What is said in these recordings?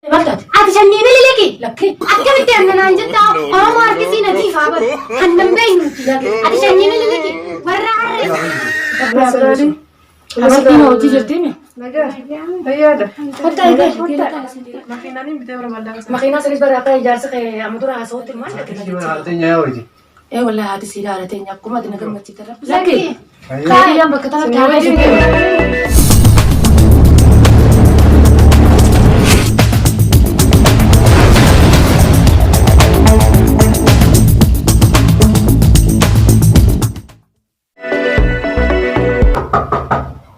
Maal taate? Ati sanyii Miniliki. Lakkee. Akkamitti aannan jettaa Oromoo harkisii natiifaa bara. Hannan beeynuti. Ati sanyii Miniliki. Warra harree. Abartiin hojii jirti mi? Nagaa. Fayyaadha. Kottaa egaa. Makiinaan bitee barbaada. Makiinaa sanis bara akka ijaarsa kee amma dura haasawutti maal dhaqee? Ee wallahi haati siidhaa haadha teenya akkuma ati na gammachiifte rabbi. Lakkee. Kaadiyyaan bakka tanatti haadha jirti.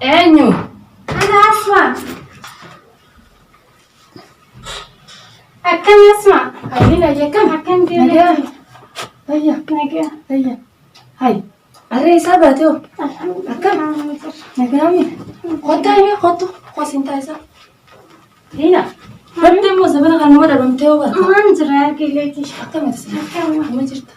Eenyu? Ana Asma. Akkam Asma. Hayyiin ayyakam. Akkam deemaa. Fayyaa. Nagaa. Fayyaa. Hay. Harree isaa baate hoo? Akkam? Nagaami. Kottaa himee kottu. Qosin taasisaa. Liina. Rabbi immoo zabana kan nama dhabamtee hoo barta. Maan jira geeleeti. Akkam ati sila? Nama jirta.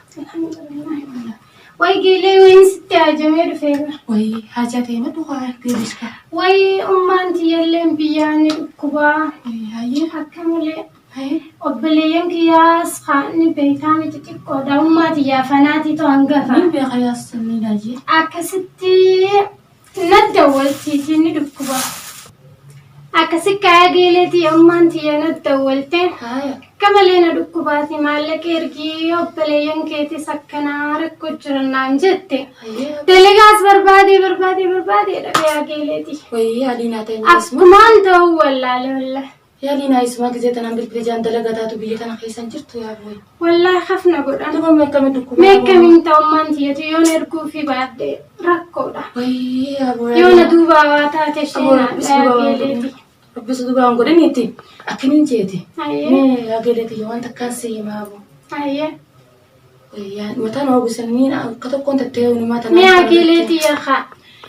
Way geelee wayin sitti haajamee dhufeera. Wayi haajaa ta'e maddu haa deebishka. Way ummaan tiyyalleen biyyaa ni dhukkubaa. Hayyee. Akka malee. Hayyee. Obboleeyyan kiyyaas ni beektaa miti xiqqoodha. Ummaa tiyyaa fanaatii ta'u hangafa. Niin beeka yaas ni laayyee. Akkasitti na dawwaltiitii ni dhukkuba. Akkasi kaya geeleetii ummaan tiyya na dawwalte. Haaya. Akka malee na dhukkubaati maallaqa ergii obboleeyyan keetis akkanaa rakkoo jiran naan jette. Hayyee. Dalagaas barbaadee barbaadee barbaadee dhabee geeleetii. Wayi yaaliinaa ta'e isuma. Akkumaan ta'uu wallaale wallah. Yaaliinaa isuma gisee tanaan bilbila jaan dalagaa taatu biyya tana keessa hin jirtu yaa booyi. Wallaahi hafna godhan. Duba meeqame dhukkuba. Mee akkamiin ta'ummaan tiyyatu yoon erguu fi baadhee rakkoodha. Wayi yaa booyi. Yoo na duubaa waa taate isheen haadha geeleeti. Rabbis duba waan godhaniiti. Akkamiin jeeti. Ayyee. Mee yaa waan takkaan si himaa boo. Ayyee. Mataan oogusanii akka tokkoon tattee uumamaa tanaa. Mee geeleeti yaa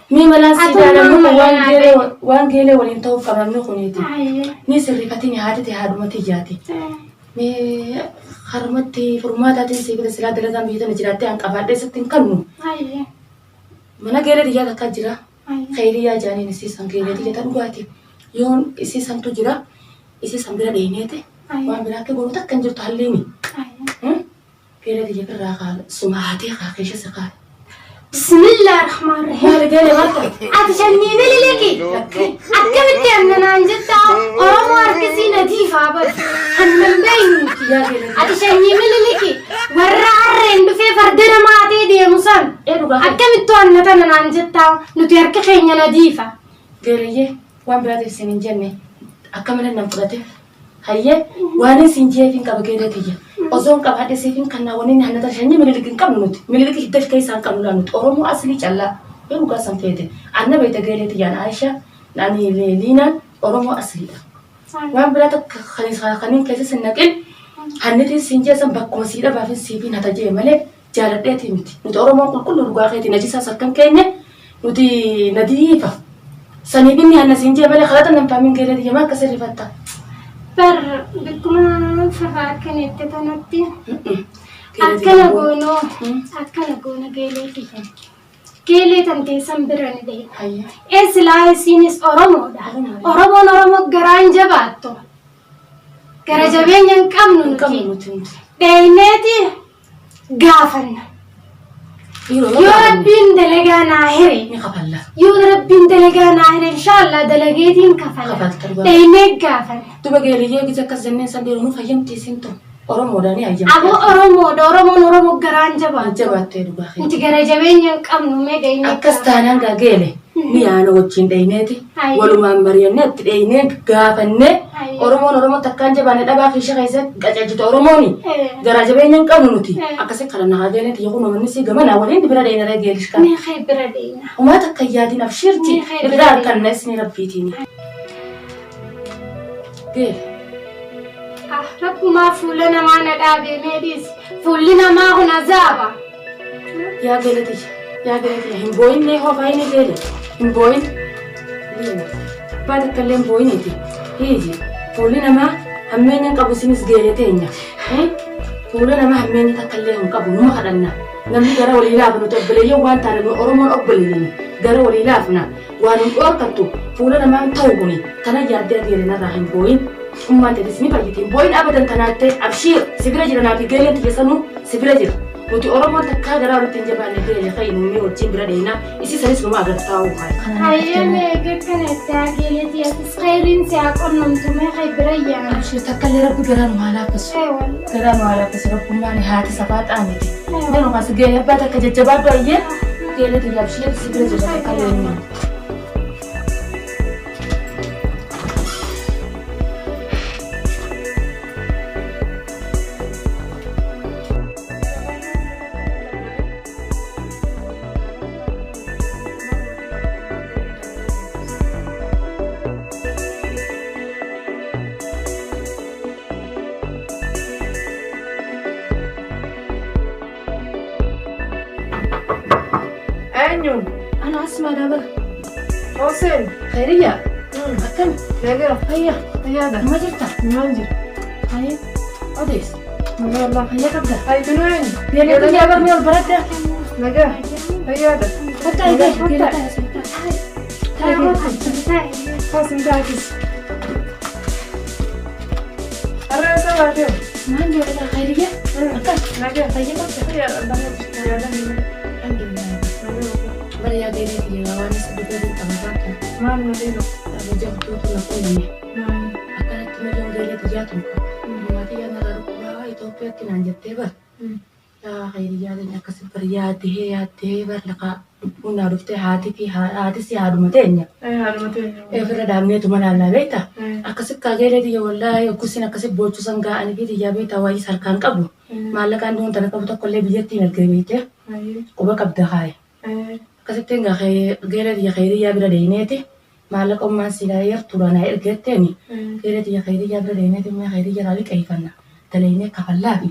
Mee malaan si Ati ilaalamnu kun maal waan malaan geelee waan geelee waliin ta'uuf qabamnu kuniiti. Ayyee. Ni sirrifatiin haati ta'e haadhumatti ijaati. Mee harmatti furmaataatiin si bira silaa dalagaan biyya tana jiraattee an qabaadhee sitti hin kennu. Ayyee. Mana geelee xiyyaa takka jira. Ayyee. Khayriyaa jaaniin isiisan geelee xiyya ta dhugaati. Yoon isiisantu jira. Isiisan bira dheeneete. Waan biraa akka goonu takka hin jirtu halliini. Ayyee. Geelee xiyya birraa kaa suma haatee kaa keessa si kaa. Bismillah rahmaan rahiim. Maali geelee maal ta'e? Ati sanyii Miniliki. Akkamitti aannan jettaa Oromoo harkisii natiifaa bara. Hannan beeynuti. Yaa geelee. Ati sanyii Miniliki. Warra harreen dhufee farda namaa ta'ee deemu san. Ee dhugaa. Akkamittu aanna tana naan jettaa nuti harka keenya nadiifa. Geeleyyee waan biraatiif isin hin jenne akka malee nan fudhate. Hayyee waan isin jeef hin qaba geelee tiyya. Osoo hin qabaadhe siif hin kannaa waniin hannata shanyii Minilik hin qabnu nuti. Minilik hidda keessaa hin qabnu laa nuti. Oromoo aslii callaa. Yoo dhugaa san feete. Anna beekta geelee tiyyaan Aisha ani Liinaan Oromoo asliidha. Waan biraa takka kaniin keessa sin naqin hannitiin siin jeessan bakkuma sii dhabaafin siif hin hata jee malee jaaladheetii miti. Nuti Oromoon qulqulluu dhugaa keetii najisaas harkan keenya nuti nadiifa. Saniif inni hanna siin jee malee kalata nan faamin geelee tiyya maa akkas irrifatta. Bar bikkuma firraa akkana itti tanatti akkana goonoo akkana goona geeleeti. Geelee tan teessan bira ni deema. Hayyee. Ee silaa isiinis Oromoodha. Oromoodha. Oromoon Oromoo garaan jabaattu. Gara jabeenya hin qabnu Hin qabnu nuti. nuti nuti. Dheeyneeti gaafanna. Dhiiroo Yoo rabbiin dalagaa naa hire. ni kafalla. Yoo rabbiin dalagaa naa hire inshaallah dalageetiin kafala. Kafalta dhugaa. Dheeynee gaafanna. Duba geeliyyee gisa akkas jenneen san dhiiroo nu fayyamti isin tun. Oromoodha ni hayyamti. Aboo Oromoodha. Oromoon Oromoo garaan jabaattu. Jabaattee dhugaa keetii. Nuti gara jabeenya hin qabnu mee dheeynee Akkas taanaan gaa geele ni yaana wajjin dheyneeti Hayyee. walumaan mari'annee itti dheynee gaafannee Hayyee. Oromoon Oromoo takkaan jabaanne dhabaa fi ishee keessa qaceelchite Oromooni Eh. garaa jabeenya hin qabnu nuti Eh. akkasii kana naa geeleeti yoo namoonni si gamanaa waliin bira dheyna geelish kana. Mee kee bira dheeyna. Homaa takka hin yaadin abshirti Ni kee bira irraa dheeyna. harkanna isni rabbiitiin. Geele. Ah, rabbumaa fuula namaa na dhaabee mee dhiisi. Fuulli namaa kun azaaba. Yaa geeleti yaa geeleti hin boo'in mee hoo faayini geele hin boo'in. Liina abbaa takka illee hin boo'iniiti. Hiiji fuulli namaa hammeenya hin qabu isinis geele teenya. Fuula namaa hammeenya takka illee hin qabu numa kadhanna. Namni gara walii laafu nuti obboleeyyan waan taane nu Oromoon obboleeyyan gara walii laafna waan hin dhoorkattu fuula namaa hin ta'u kuni kana yaaddee geele narraa hin boo'in. Ummaan teetis ni fayyite. Boo'in abadan tanaattee abshiir si bira jira naaf geeleen tiyya si bira jira. Nuti Oromoon takkaa garaa walitti hin jabaanne geelee ka'i nuyi wajjin bira dheeyna isii sanis numa agartaa uumaa. Hayyee mee akkana itti haa geelee tiyyatis khayriin si haa qunnamtu mee khay bira yaana. Abshiir takka illee rabbi garaa nu haa laaffisu. Garaa nu haa laaffisu rabbummaan haati safaa xaamiti. Mee nu kaas geelee abbaa takka jajjabaadhu ayyee geelee tiyya abshiir si bira jira takka illee hin Eenyu? Ana asmaa daabala. Hoseen. Khayriya. Akkam? Nagaa. Fayyaa. Fayyaadha. Nama jirta? Maal jira? Haye. Odees. Nagaa Allah. Fayyaa qabda? Ayitunuu eenyu? Geelee tiyya barmee ol baradda. Nagaa. Fayyaadha. Kottaa egaa geelee taya. Hoosin taakis. Har'a eessa baatee? Maal jedha Khayriya? Akkam? Nagaa. Fayyaa qabda? Fayyaadha. Fayyaadha. Alhamdulillah. Bara yaa geelee tiyya waan isa dhufee qabataa kan. Maal malee Dhaaba jabduutu na qunname. Akkanatti miiloon geelee tiyyaa tun. Maatii yaa narraa dhukkubaa Itoophiyaatti naan jettee bar. Yaa Khayriyaa ta'in akkasi bar yaaddee yaaddee bar laqaa lubbuun naa dhuftee haati fi haatis haadhuma teenya. Haadhuma teenya. Ofirra dhaabneetuma laallaa beektaa? Akkasi kaageelee tiyya wallaahi hoggusin akkasi boochusan gaa'anii fi tiyyaa beektaa waayis harkaan qabu. Maallaqaan duun tana qabu tokkollee biyyattiin ergee beektee quba qabda kaaye. Akkasitti egaa geelee tiyya Khayriyaa bira deemeeti maallaqa ummaan silaa yartuudha naa ergeetteeni geelee tiyya Khayriyaa bira deemeeti mee Khayriyaa irraa liqeeffanna dalaynee kafallaa fi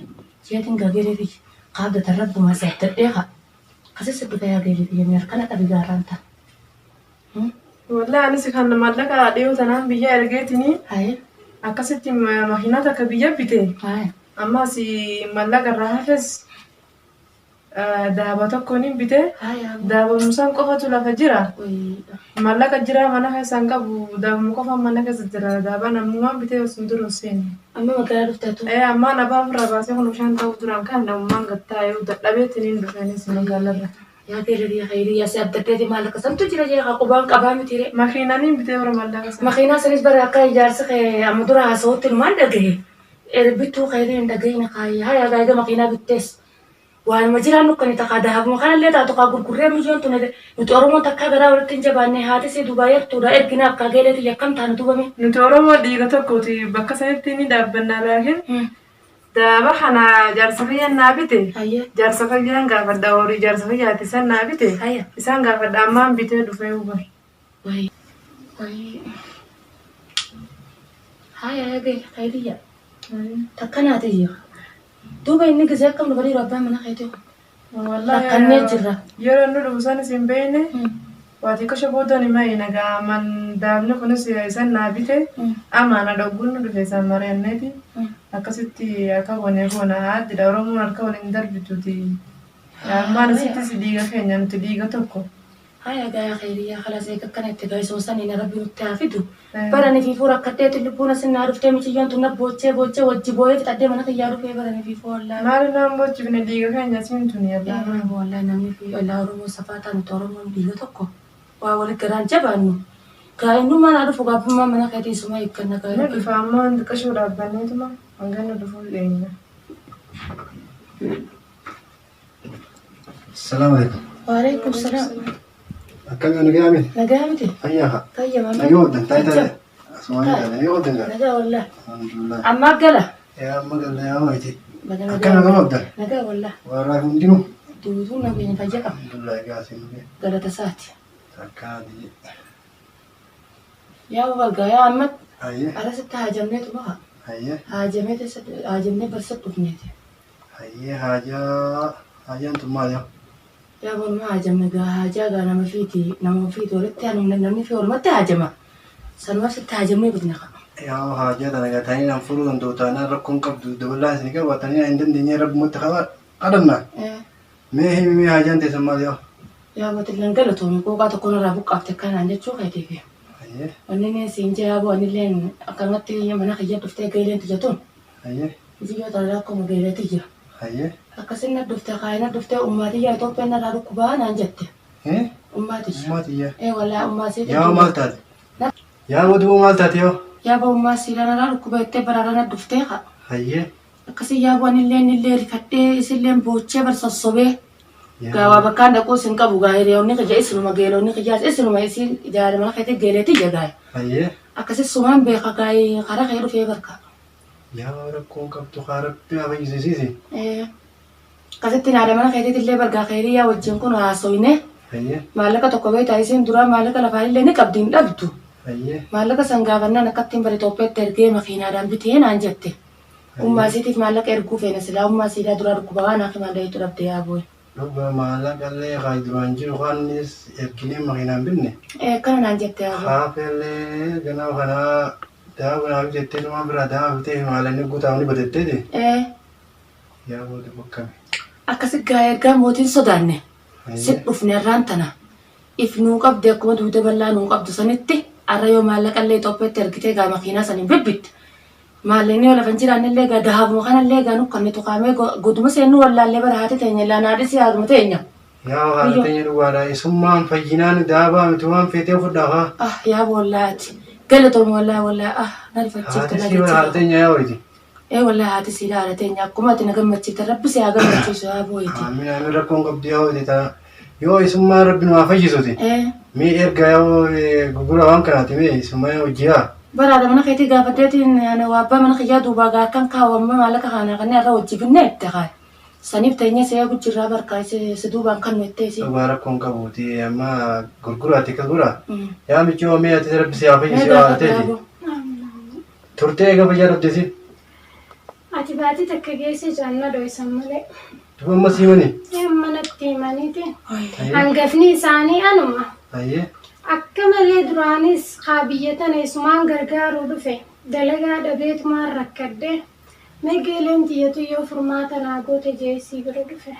jeetiin gaa geelee tiyya qaabda tan rabbumaa si abdadhee haa. Akkasii dhufe yaa geelee tiyya mee harkana qabi gaarraan ta'a. Wallahi anis kan maallaqa dhiyoo tanaan biyya ergeetini Haye. akkasitti makiinaa takka biyya bite. Haye. Ammas maallaqa irraa hafes daaba tokko ni bite. Haye. Daaba musaan qofatu lafa jira. Maallaqa jira mana keessa hin qabu. Daabuma qofa mana keessa jira. Daaba namummaan bitee osoo hin dura hin seenne. Amma magaalaa dhufteetu. Ammaan abbaa ofirraa baasee kun bishaan ta'uu duraan kan namummaan gattaa'ee dadhabeetti ni dhufeenis magaalarra. Yaa geelee tiyya Khayriyaa si abdadheeti maallaqa santu jira jira haa qubaan qabaa miti ree. Makiinaan hin bitee bara maallaqa sana. Makiinaa sanis bara akka ijaarsa kee amma dura haasawutti numaan dhagahe. Bittuu khayriin hin dhagahin kaayee haa yaa egaa makiinaa bittees. Waanuma jiraan nukkani takaa dahabuma kanallee taatu kaa gurgurree mijoon tun nuti Oromoon takkaa garaa walitti hin jabaanne haati si Dubaay yartuudha ergina akka geelee tiyya akkam taanu dubame. Nuti Oromoo dhiiga tokkooti bakka sanitti ni dhaabbanna laakiin daaba kana jaarsa fayyaan naa bite. Hayyee. Jaarsa fayyaan gaafadha horii jaarsa fayyaati isaan naa bite. Hayya. Isaan gaafadha ammaan bitee dhufee hubar. Wayi. Wayi. Haa yaa gee Khayriyaa. Takka naati jira. Duuba inni gisee akkam nu bariiru abbaan mana keetii kun. Rakkannee jirra. Yeroo inni dhufu sanis hin beekne waa xiqqoo booda ni ma'i nagaa man daabni kunis isaan naa bite amaana dhogguun nu dhufe isaan mari'anneeti akkasitti akka goonee goona haadidha Oromoon harka waliin darbituuti. Ammaan asittis dhiiga keenya nuti dhiiga tokko. Haya gaa Khayriyaa khalaas eega akkana itti gahisoo saniin rabbi nutti haa fidu. Barani fi fuura akkadheetti lubbuun asin naa dhuftee miciyyoon tun na boochee boochee wajji booyee fixadhee mana kiyyaa dhufee barani fi fuula wallaahi. Maali naan boochifne dhiiga keenya siin tuni allaa. Wallaahi namni fi allaa Oromoo safaa ta'an nuti Oromoon dhiiga tokko waa walitti garaan jabaannu. Gaa innummaa naa dhufu gaabbummaa mana keetii isuma eegganna gaa. Nu dhufa ammoo xiqqashoo dhaabbanneetuma hanga nu dhufuu dhiyeenya. Assalamu alaikum. Waalaikum salaam. Akkam nagaa miti? Nagaa miti? Fayyaa haa. Fayyaa maama. Nagaa ooltan taa'ee taa'ee. Asumaan taa'ee nagaa ooltan gaa. Nagaa wallaahi. Alhamdulillah. Ammaa gala. Yaa amma gala yaa waayiti. Baga Akkam nagaa ooltan? Nagaa wallaahi. Warraa hundinuu. Duutuu nageenya fayyaa qaba. Alhamdulillah egaa siin dhufee. Galata isaati. Takkaa adii. Yaa bagaa yaa amma Hayyee. arasitti haajamneetu baha. Hayyee. Haajamee haajamnee barsa dhufneeti. Hayyee haajaa haajaan tun maal yaa? Yaa boonuma haajamne gaa haajaa gaa nama fiiti nama fiiti walitti namni fi walumatti haajama. Sanuma sitti haajamnee dhufne qaba. Yaa haajaa tana gaa tanii naan furuu danda'u taanaan rakkoon qabdu dabalaa isin qaba tanii hin dandeenye rabbumatti qaba qadhanna. Mee himi mee haajaan teessan maal yaa? Yaa batilleen galatoome qooqaa tokko narraa buqqaafte akkanaan jechuu keetiifi. Hayyee. Wanni inni siin jee yaaboo anilleen akkanumatti mana kiyya dhuftee geeleen tiyya tun. Hayyee. Biyyoo tana akkuma geeleeti jira. Hayyee. Akkasin na dhuftee kaayina dhuftee ummaatiyyaa Itoophiyaan narraa dhukkubaa naan jette. Eh? Ummaatiyya. Ummaatiyya. Ee wallaahi ummaa siiti. Yaa maal taate? Yaa waduu maal taate yoo? Yaaboo ummaa siidhaa narraa dhukkuba jettee baraara na dhuftee kaa. Hayyee. Akkasii yaaboo anillee illee rifadhee isillee boochee bar sossobee. Gaawaa bakkaan dhaquu isin qabu gaa hiriyoonni kiyya isinuma geelonni kiyyaas isinuma isin ijaara mana keetti geeleeti ija gaa'e. Hayyee. Akkasii sumaan beeka gaa'e karaa kee dhufee barka. Yaa rakkoon qabdu haa rabbi haa fayyisiisi. Akkasitti haadha mana keetiitti illee bargaa keeriyyaa wajjin kun haasoyne Hayyee. maallaqa tokko beektaa isin dura maallaqa lafaa illee ni qabdi hin dhabdu. Hayyee. Maallaqa san gaafannaan akkattiin bara Itoophiyaatti ergee makiinaadhaan bitee naan jette. Ummaa isiitiif maallaqa erguu feena silaa ummaa siidaa duraa dhukkuba waan akka maallaqa dhabde yaa booye. Dhuguma maallaqa illee haa duraan jiru kaanis erginee makiinaan binne. Akkana naan jette yaa booye. Haafellee ganama kanaa daawwa naaf jettee dhumaa biraa daawwa bitee maalanii guutaamni batetteeti. Yaa booda bakkame. Akkasi gaa ergaa mootiin sodaanne si dhufne irraan tana if nuu qabde akkuma duuda bal'aa nuu qabdu sanitti arra yoo maallaqa illee Itoophiyaatti ergitee gaa makiinaa saniin bibbitte. Maallaqni yoo lafa hin jiraanne illee gaa dahabuma kanallee gaa nukkanne tuqaamee goduma seennu wallaallee bara haati teenya laanaadhis yaaduma teenya. Yaa haala teenya dhugaadha. Isummaan fayyinaan daabaa miti waan feetee fudhaa haa. Ah yaa wallaati galatooma wallaahi wallaahi ah na rifachiifte Haati na sii bara haala jechuudha. teenya yaa wayti. Ee wallaahi haati sii haala teenya akkuma ati na gammachiifte rabbi si haa gammachiisu yaa booyiti. Amiin amiin rakkoon qabdu yaa wayti ta'a. Yoo isummaan rabbi nu haa fayyisuuti. Ee Mee erga yoo gurgura waan kanaati mee isummaa hojii haa. Baraadha mana keetii gaafadheetiin ani waa abbaa mana kiyyaa duubaa gaa akkan kaawwamma maallaqa kana kanneen irra hojii binne itti haa. Saniif teenya see gujjirraa barkaa si duubaan kan nu itti isi. Dhugaa rakkoon qabuuti amma gurguraati akkas gurgura. Yaa michuu mee ati rabbi si haa Mee fayyisu yaa gaafadhu ta'eeti. yaaboo. Turtee eega fayyaa dhabdeesi. Ati baatii takka geesse jaanna dho'isan malee. Duba amma sii mani. Manatti himaniiti. Hangafni isaanii anuma. Hayyee. Akka malee duraanis haa biyya tana isumaan gargaaruu dhufe dalagaa dhabeetumaan rakkadde meegeeleen tiyyatu yoo furmaata naa goote jeesii bira dhufe.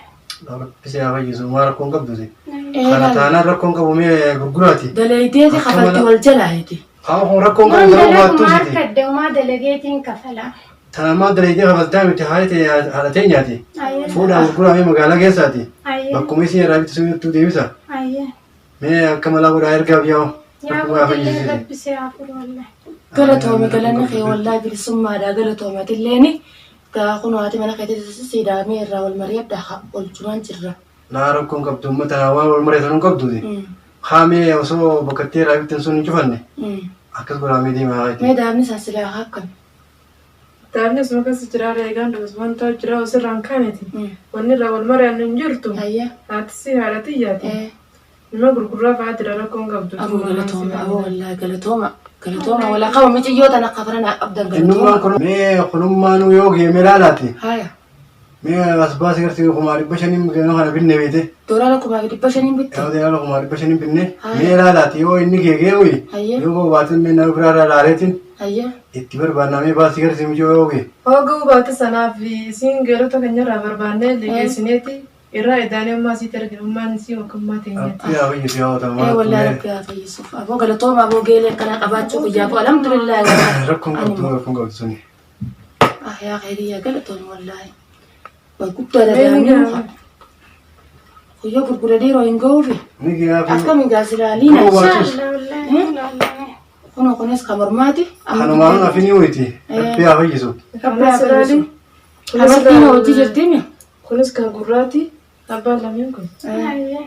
Rabbi si haa fayyisu maa rakkoon qabduuti. Ee Kana laala. taanaan rakkoon qabu mee gurguraati. Daleeydeeti kafalti wal jalaayiti. Haa kun rakkoon Waan qabu garuu dalagumaa baattuusiiti. harkadde umaa dalageetiin kafala. Tana maa daleeytee kafaltaa miti haala ta'e haala teenyaati. Ayyee. Fuudhaa gurguraa mee magaalaa keessaati. Ayyee. Bakkuma isin irraa bitti sun deebisa. Ayyee. Mee akka malaa godhaa ergaaf yaa'u. Yaa Rakkoo haa booddee fayyisiisi. rabbi si haa furu wallahi. Galatoome galanni kee wallaahi bilisummaadha galatoomatilleeni gaa kun haati mana keetii siidaamee irraa wal mari'adha haa olchumaan jirra. Naa rakkoon qabdu uummata waan wal mari'atan hin qabduuti. Haamee osoo bakka itti irraa bittan sun hin cufanne akkas godhamee deema haa Mee daabni isaan silaa haa akkami. Daabni asuma keessa jira eegaan dhufu wanta jira osirraan kaaneti. Wanni irraa wal mari'annu hin jirtu. Ayyaa. Haati si haadha xiyyaati. Nama gurgurraa fa'aa jira rakkoon qabdu. Aboo galatooma aboo wallaahi galatooma galatooma walaa qaba miciyyoo tan akka faranaa qabdan Innummaan galatooma. kun mee kunummaanuu yoo geeme laalaati. Haya Mee as baasii gartee 5,500 geenoo kana binne beete. doolaara 5,500 bitte. Yoo doolaara 5,500 binne Haya. mee laalaati yoo inni geegee uyi. Hayyee. Yoo baatin mee nama biraa irraa laaleetiin Ayyaa. itti barbaannaa mee baasii gartee mijoo yoo gee. Hooguu baate sanaaf isiin geelota keenyarraa barbaannee liqeessineeti irraa idaanee ummaa sitti arginu ummaan isii wakkummaa teenyaati. Rabbi haa fayyisu yaa Ee ta'u wallaahi rabbi haa fayyisuuf aboo galatooma aboo geelee akkanaa qabaachuu guyyaa aboo alhamdulillaahi wallaahi. Rakkoon qabdu rakkoon qabdu suni. Ah yaa khayriyaa galatooma wallaahi. Waa guddaadha daabni muka. Guyyoo gurgura dhiiroo hin ga'uufi. Ni gaafi. Akkami gaasiraa liina. Gurgura waatus. Inshallah wallahi wallahi. Kunoo kunis kan mormaati. Kanumaan hafini uyti. Rabbi haa fayyisu. Rabbi haa fayyisu. Amartiin hojii jirtiimi. Kunis kan gurraati. Abbaan lameen kun. Ayyee.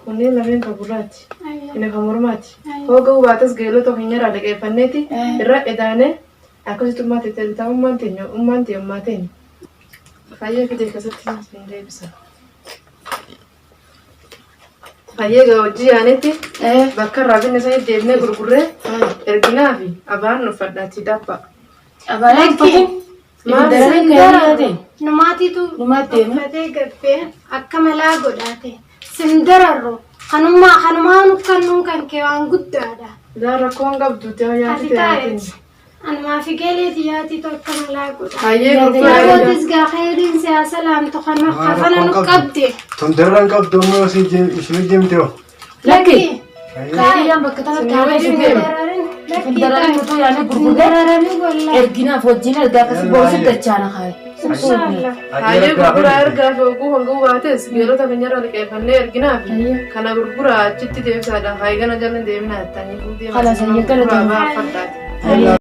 Kunneen lameen kan gurraati. Ayyee. Inni kan mormaati. Hooguu baates geelota keenyarraa liqeeffanneeti irraa idaanee akkasitti ummaa teenya bitaa ummaan teenya ummaan teenya ummaa teenya. Fayyee fidee keessatti hin deebisa. Fayyee gaa hojii yaanetti bakka irraa binne sanii deebinee gurgurree erginaa fi abaan uffadhaati dappa. Abaayaa uffatin. Maal Daraan gaarii ta'e. Numaatiitu Numaatti deema. uffatee gabbee akka malaa godhaate sin dararru kanummaa kanumaan uffannuun kan kee waan guddaadha. Daa rakkoon qabdu ta'e nyaati Ati ta'e. taa'eeti. Anumaa fi geeleeti yaatiitu akka malaa godha. Fayyee gurguraa. Yerootis gaa khayriin siyaasa laamtu kana Maa kafana nu rakkoon qabdu. qabde. Tun darran qabdu ammoo isin jimte hoo. Lakki. Hayyee. Khayriyaan bakka tanatti haala isin deema. Dararin. Dararanii nutuu yaanii gurgurree Dararanii wallaahi. Erginaaf wajjin ergaa akkasii borusi dachaana kaaye. Inshaallah. Hayyee gurguraa ergaa fi oguu hanguu baates geelota keenyarra liqeeffannee erginaaf kana gurguraa achitti deebisaadha. Haayigana jala deemina jettanii Khalas, hayyee galatoomna. baafadhaati. Hayyee.